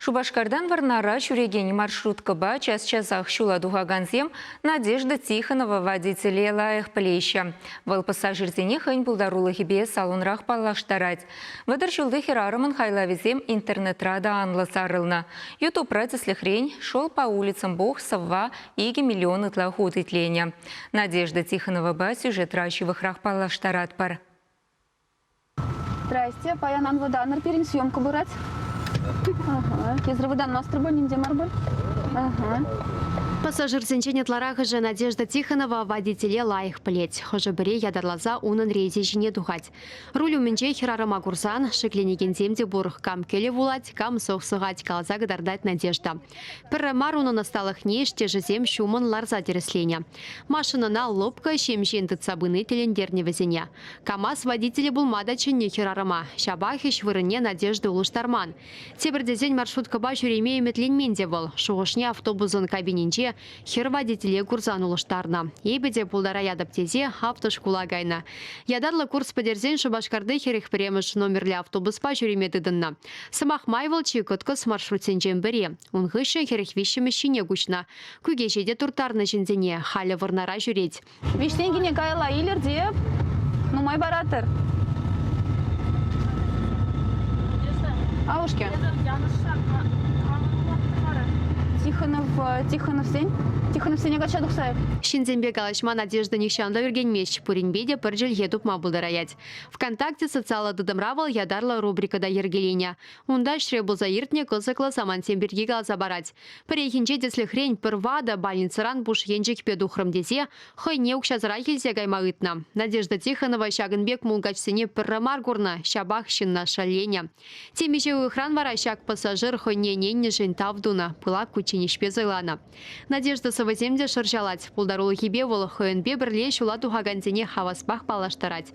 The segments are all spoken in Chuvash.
Шупашкартан Вӑрнара ҫӳрекен маршруткӑпа час-часах ҫула тухакансем Надежда Тихонова водителе лайӑх пӗлеҫҫӗ. Вӑл пассажирсене хӑйӗн пултарулӑхӗпе салонрах паллаштарать. 30 ҫулти хӗрарӑмӑн хайлавӗсем интернетра та анлӑ сарӑлнӑ. Ютубра, тӗслӗхрен, «Шел по улицам Бог» сӑвва 2 миллион ытла хут итленӗ. Надежда Тихоновапа сюжетра ҫывӑхрах паллаштаратпӑр. Здрасте, паян ан вӑтанӑр, пирӗн съемка пырать. Ага. Эсир вӑтанмастӑр пуль, ним те мар пуль? Ага. Пассажирсенчен ытларахӑшӗ Надежда Тихонова водителе лайӑх пӗлет. Хӑшӗ-пӗри ятарласа унӑн рейсӗ ҫине тухать. Руль умӗнче хӗрарӑма курсан шикленекенсем те пур. Кам кӗлӗ вулать, кам сӑх сӑхать, каласа кӑтартать Надежда. Пӗрре мар унӑн ӑсталӑхне ӗҫтешӗсем ҫумӑн ларса тӗрӗсленӗ. Машинӑна лӑпкӑ ҫемҫен тытса пыни тӗлӗнтернӗ вӗсене. КАМАЗ водителӗ пулма та чӗннӗ хӗрарӑма. Ҫапах ӗҫ вырӑнне Надежда улӑштарман. Тепӗр тесен маршруткӑпа ҫӳреме ӗмӗтленмен те вӑл. Шухӑшне автобусӑн кабининче хӗр водителе курсан улӑштарнӑ. Эпӗ те пултараятӑп тесе автошкула кайнӑ. Ятарлӑ курс пӗтерсен Шупашкарти 41-мӗш номерлӗ автобуспа ҫӳреме тытӑннӑ. Сӑмах май вӑл чи кӑткӑс маршрутсенчен пӗри. Ун хыҫҫӑн 43-мӗш ҫине куҫнӑ. Кӳкеҫе те турттарнӑ ҫынсене. Халӗ Вӑрнара ҫӳрет. Виҫтенкине каялла илӗр те нумай паратӑр. Авушки. Тихонов, Тихоновсен, Тихоновсене качча тухса. Ҫынсемпе калаҫма Надежда нихҫан та ӳркенмест, пуринпе те пӗр чӗлхе тупма пултараять. ВКонтакте социаллӑ тытӑмра вӑл ятарлӑ рубрика та йӗркеленӗ. Унта ӗҫре пулса иртнӗ кӑсӑклӑ самантсем пирки каласа парать. Пӗррехинче, тӗслӗхрен, пӗр ватӑ больницӑран пуш енчӗкпе тухрӑм тесе хӑйне укҫасӑрах илсе кайма ыйтнӑ. Надежда Тихонова ҫакӑн пек мулкачсене пӗрре мар курнӑ, ҫапах ҫынна шелленӗ. Темиҫе уйӑхран вара ҫак пассажир хӑйне ӗненнӗшӗн тав тунӑ, пылак кучченеҫпе сӑйланӑ. Надежда сӑвӑсем те шӑрҫалать. Пултарулӑхӗпе вӑл хӑйӗнпе пӗрле ҫула тухакансене хаваспах паллаштарать.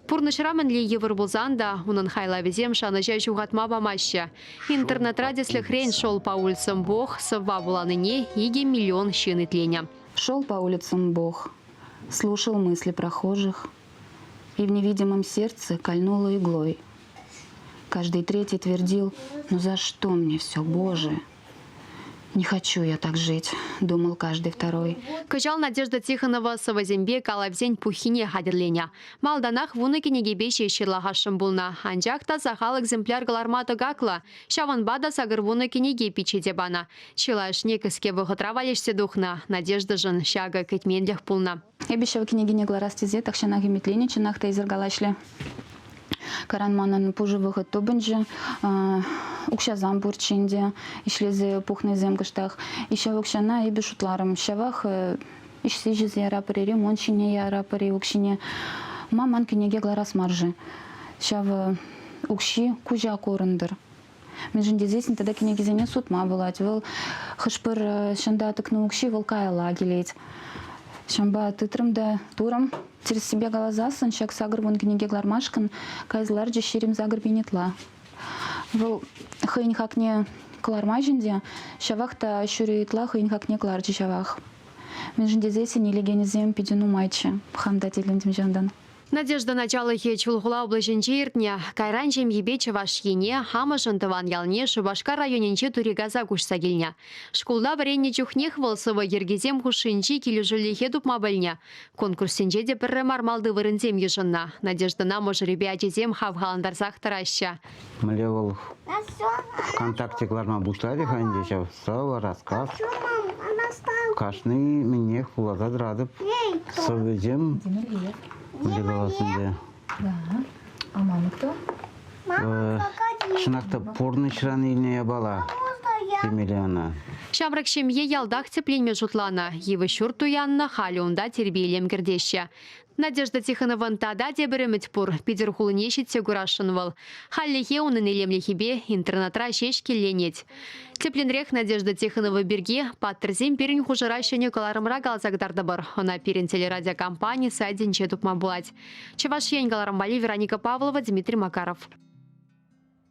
Пурнӑҫра мӗнле йывӑр пулсан та унӑн хайлавӗсем шанӑҫа ҫухатма памаҫҫӗ. Интернетра тӗслӗхрен «Шел по улицам Бог» сӑвва вуланине 2 миллион ҫын итленӗ. Шел по улицам Бог, слушал мысли прохожих и в невидимом сердце кольнуло иглой. Каждый третий твердил, ну за что мне все, Боже? Не хочу я так жить, думал каждый второй. Кӑҫал Надежда Тихонова сӑвӑсемпе калавсен пуххине хатӗрленӗ. Малтанах вунӑ кӗнекепе ҫеҫ ҫырлахасшӑн пулнӑ. Анчах та сахал экземпляр кӑларма тӑкаклӑ. Ҫавӑнпа та 80 кӗнеке пичете панӑ. Чылайӑшне кӗске вӑхӑтра валеҫсе тухнӑ. Надеждӑшӑн ҫакӑ кӗтменлӗх пулнӑ. Эпӗ ҫав кӗнекене кӑларас тесе тахҫанах ӗмӗтленнӗ, чӑнах та эсир калашле. Каран манӑн пушӑ вӑхӑт тупӑнчӗ, укҫасам пурччӗ ӗнтӗ, ӗҫлесе пухнисем кӑштах. Ҫав укҫана эпӗ шутларӑм, ҫавах ӗҫсе ҫисе яра-пӗри, ремонт ҫине яра-пӗри укҫине. Ма ман кӗнеке кӑларас мар-ши? Ҫав укҫи куҫа курӑнтӑр. Мӗншӗн тесессӗн тата кӗнекесене сутма пулать. Вӑл хӑш-пӗр ҫынта тӑкнӑ укҫи вӑл каялла килет. Ҫавӑнпа тытрӑм та турӑм. Тӗрӗссипе каласассӑн ҫак 80 кӗнеке кӑлармашкӑн кайса ларчӗ 28 пин ытла. Вӑл хӑйӗн хакне кӑлармасть ӗнтӗ, ҫавах та ҫурри ытла хӑйӗн хакне кӑларчӗ ҫавах. Мӗншӗн тесессӗн илекенӗсем питӗ нумайччӗ. Хам та тӗлӗнтӗм ҫавӑнтан. Надежда началӑхӗ Чулхула облаҫӗнче иртнӗ. Кайран ҫемйипе Чӑваш Ене, амӑшӗн тӑван ялне Шупашкар районӗнчи Турикаса куҫса килнӗ. Шкулта вӗреннӗ чухнех вӑл сӑвӑ йӗркисем хушшинчи килӗшӳлӗхе тупма пӗлнӗ. Конкурссенче те пӗрре мар малти вырӑнсем йышӑннӑ. Надеждӑна мӑшӑрӗпе ачисем хавхалантарсах тӑраҫҫӗ. Мӗнле вӑл ВКонтакте кӑларма пуҫларӗ-ха ӗнтӗ ҫав сӑвӑ, рассказ. Кашни мӗнех вуласа тӑратӑп. Сӑввисем мӗнле калас ӗнтӗ. Да. А мама кто? Чӑнах та пурнӑҫран илнӗ япала темелле ӑна. Ҫамрӑк ҫемье ялтах тӗпленме шутланӑ. Йывӑҫ ҫурт туяннӑ, халӗ унта тирпей-илем кӗртеҫҫӗ. Надежда Тихонован тата тепӗр ӗмӗт пур. Питӗр хулине ҫитсе курасшӑн вӑл. Хальлӗхе унӑн илемлӗхӗпе интернатра ҫеҫ килленет. Тӗплӗнрех Надежда Тихонова пирки паттӑрсем пирӗн хушӑра ҫӗнӗ кӑларӑмра каласа кӑтартӑпӑр. Ӑна пирӗн телерадиокомпани сайтӗнче тупма пулать. Чӑваш Ен кӑларӑм валли Вероника Павлова, Дмитрий Макаров.